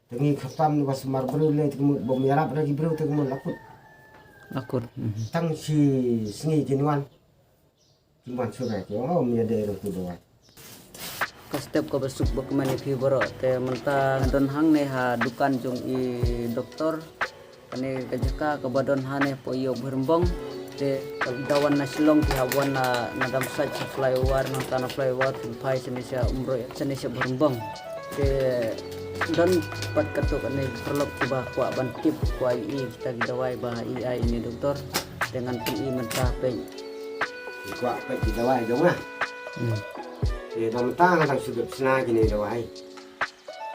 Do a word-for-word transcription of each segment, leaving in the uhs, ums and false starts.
Te ngi khamtam ba sumar briew lei te kumut bym ïarap da ki briew te kumut la kut. La kut. Mhm. Tang shi sngi kin wan. Kin wan shuh ki, oh, ym ïadei ruh tu dawai. Ka step kaba suk ba kmen ïa phi baroh te mynta nga don hangne ha dukan jong i doktor. Kane ka jaka kaba don hangne hapoh ïew Bhoirymbong. Te da wan na Shillong phi hap wan na, na Damsait sha flyover, nangta na flyover phin phai shane sha Umroi, shane sha Bhoirymbong. Te don pat katto katne ki paralok kiba kwah ban tip, kwah ïohi kita ki dawai ba i ai ïa ine i doktor. Te ngan pyni mynta peit. Kwah peit ki dawai jong nga. Hmm. Te da mynta nga dang shu dep shna kine ki dawai.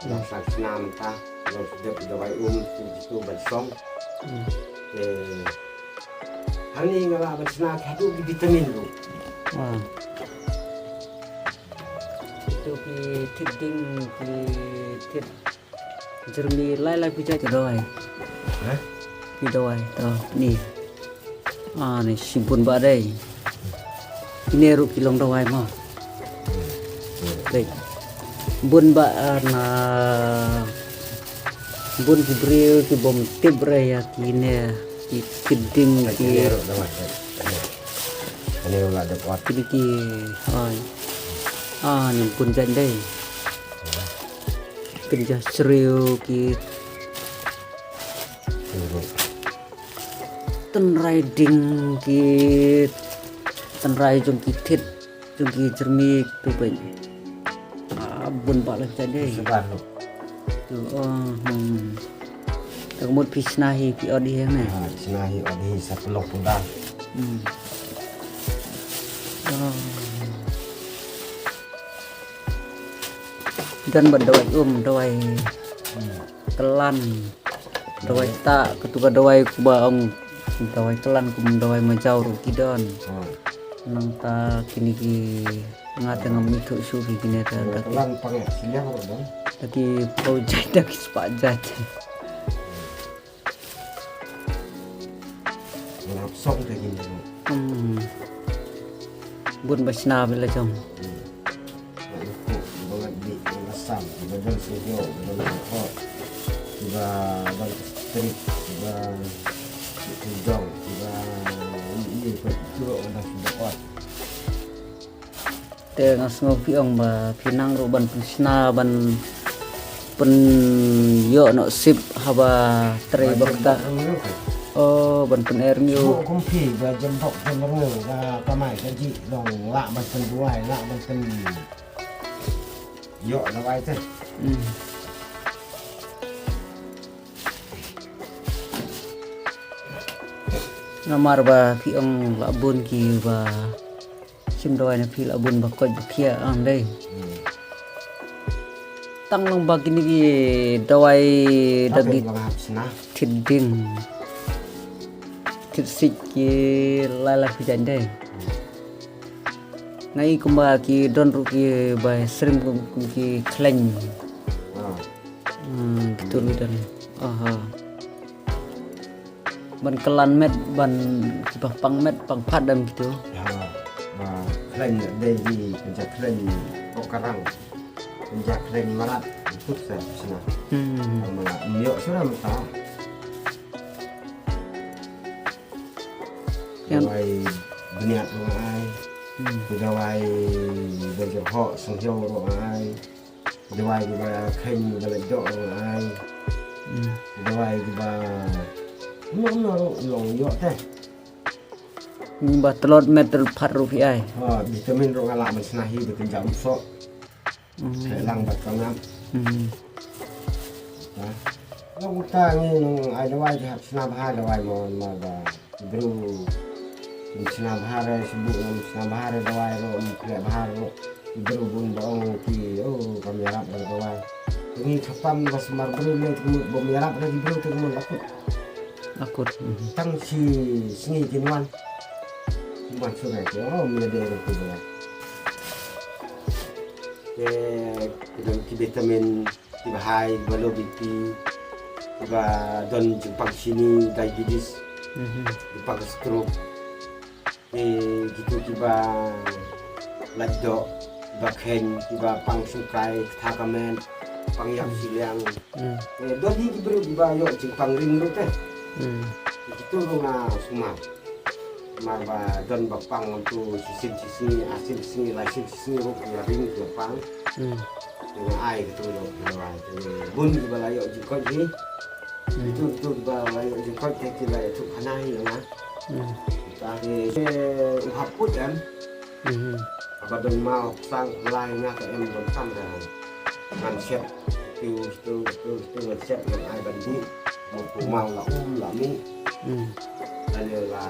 Dang shu dep shna mynta, dang shu dep dawai um, shu jitu ban song. Hmm. Te hangne nga lah ban shna haduh ki vitamin ruh. Wah. Itu ki thied dieng, ki thied jyrmi, lai lai phi jait dawai. Hah? Phi dawai to ni. Ah, ni shibun ba dei. Ine ruh ki long dawai mo. Dei. Bun ba, ah, na bun ki briew ki bym tip re ïa kine ki thied dieng ki. Ine ruh dawai. Ine ruh la dep wat. Kine ki, ai. Ah, ni bun jait dei. Kynja shriew ki. Tynrai dieng ki, tynrai jong ki thied, jong ki jyrmi tu peit. Ah, bun ba la jait dei. Sabar lo. Tu, oh, hmm. Te ka mut phi shna hi phi ot hi ne? Ah, shna hi ot hi sa pynlong pynda. Hmm. Oh. Don bad dawai um, dawai klan, dawai tah, katu ka dawai kuba ong dawai klan kum dawai majaw ruh ki don. Hmm. Nangta kine ki nga te ngam ithuh shuh ki kine te. Dawai klan pang ïa ki liang ruh don. Te ki phew jait te ki spah jait. Nga hap song te kine ruh. Hmm. Bun ba shna ba la jong. Hmm. Nga ïoh ba ngat bih, ba ngat sam, ba don sngewthuh, ba don sngewthuh. Ba don street, ba don, ba ïoh ba ïoh ba ïoh. Te nga sngew phi ong ba phi nang ruh ban pynshna ban pynïoh noh sip haba trei ba ktah. Oh, ban pyner miu. Shu kum phi ba jem bok jem rngew ba kamai ka jih long lah ban pynduwai lah ban pynïoh dawai te. Hmm. Namar ba phi ong lah bun kiba shim dawai na phi lah bun ba koit ba khiah ang dei. Hmm. Tang long ba kine ki dawai da ki thied dieng, thied siej ki lai lai phi jait dei. Hmm. Nga i kumba ki don ruh kiba shrim kum, kum ki khleiñ. Ah. Hmm, kitu ruh don. Aha. Ban klan met, ban kiba pang met, pang phad dam kitu. Ha, ba khlaiñ dei ki kynja khlaiñ pokarang. Kynja khlaiñ mrad, kut sa sna. Hmm. Ba mrad, ym ïoh shuh mynta. Dawai bniat ruh ai. Hmm. Dawai ba jyrhoh sngewhiew ruh ai. Dawai kiba kheiñ ba la joh ruh ai. Hmm. Dawai kiba kumno kumno ruh long ïoh te. Ba tlot met ruh phad ruh phi ai. Ha, vitamin ruh nga lah ban sna hi da kynja um soh. Hmm. Khleh lang bad ka ngam. Hmm. Ha. Long uta ngi nong ai dawai ki hap sna bha dawai mo ma ba. Ki briew kim shna bha re, shu buh ngam shna bha re dawai ruh, ym khleh bha ruh. Ki briew bun ba ong ki, oh, kam ïarap re dawai. Te ngi khamtam ba sumar briew lei te kumut, bym ïarap re ki briew te kumut la kut. La kut. Mhm. Tang shi sngi kin wan. Kin wan shuh re ki, oh, ym ïadei re ki dawai. Te ki don ki vitamin, kiba high, kiba low B P, kiba don jingpang shini, diabetes, mhm, jingpang stroke. Te kitu kiba lait doh, kiba kheiñ, kiba pang shongkai, ktha ka met, pang ïap shiliang. Hmm. Eh, don hi ki briew kiba ïoh jingpang ring ruh te. Hmm. Kitu ruh nga sumar. Namar ba don ba pang tu shisien shisngi, ar sien shisngi, lai sien shisngi ruh ki la ring ki la pang. Hmm. Te nga ai kitu ruh, nga ai te bun kiba la ïoh jingkoit hi. Hmm. Kitu kitu kiba la ïoh jingkoit te ki la ïathuh khana hi ïa nga. Hmm. Te u hap put em. Mhm. Haba don maw sang lai nga ka em don kam da ngan siap. Tu tu tu tu ngan siap ngan ai ban di. Mo tu maw la um la mi. Mhm. Lane la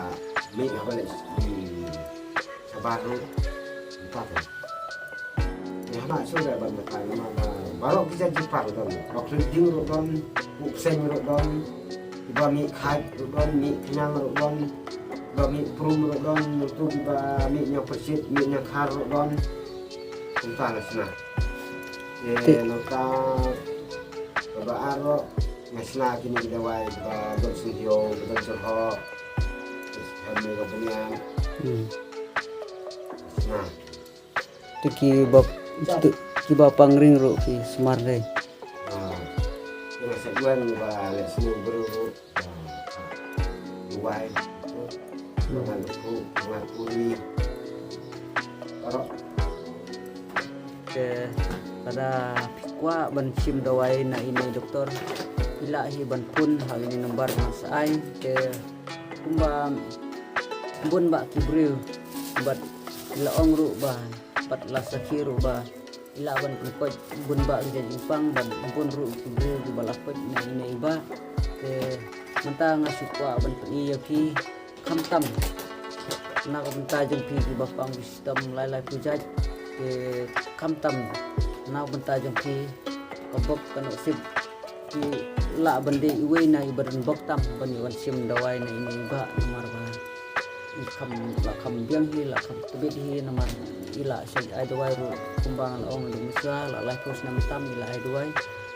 mi haba le di sabar ru. Empat ya. Ni haba so da ban batai nama ba baroh ki jait jingpang don. Rok ri ding ru don. Uk seng ru don. Kiba mih khaid ruh don, mih kñiang ruh don, kiba mih prum ruh don, nangtu kiba mih ñiangpyrshit, mih ñiangkhar ruh don. Kumta nga shna. Te nangta kaba ar ruh nga shna kine ki dawai kiba don sngewhiew, kiba don jyrhoh. Kiba mih ka bnian. Hmm. Shna. Te kiba, te kiba pang ring ruh ki sumar dei. Ah, ki la sa wan ba leh sniew bru ruh. Ah, duwai. Ngan ku, ngan puri. Baroh. Te lada phi kwah ban shim dawai na ine i doktor, phi lah hi ban phone ha ine i number ba nga sa ai. Te kumba bun bah ki briew bad la ong ruh ba bad la sakhi ruh ba i lah ban pynkoit bun bah ki jait jingpang bad bun ruh ki briew kiba la koit na ine i bah. Te mynta nga shu kwah ban pyni ïa phi khamtam na ka bynta jong phi kiba pang ki shitom lai lai pyrshah. Te khamtam na ka bynta jong phi ka bok ka nusip. Ki lah ban dei iwei na iba don bok tam ban ïa wan shim dawai na ine i bah namar ba i kham, la kham biang hi, la kham tbit hi namar i la shah ai dawai ruh kumba nga la ong da u mynshuwa, la laiphew snem tam i la ai dawai.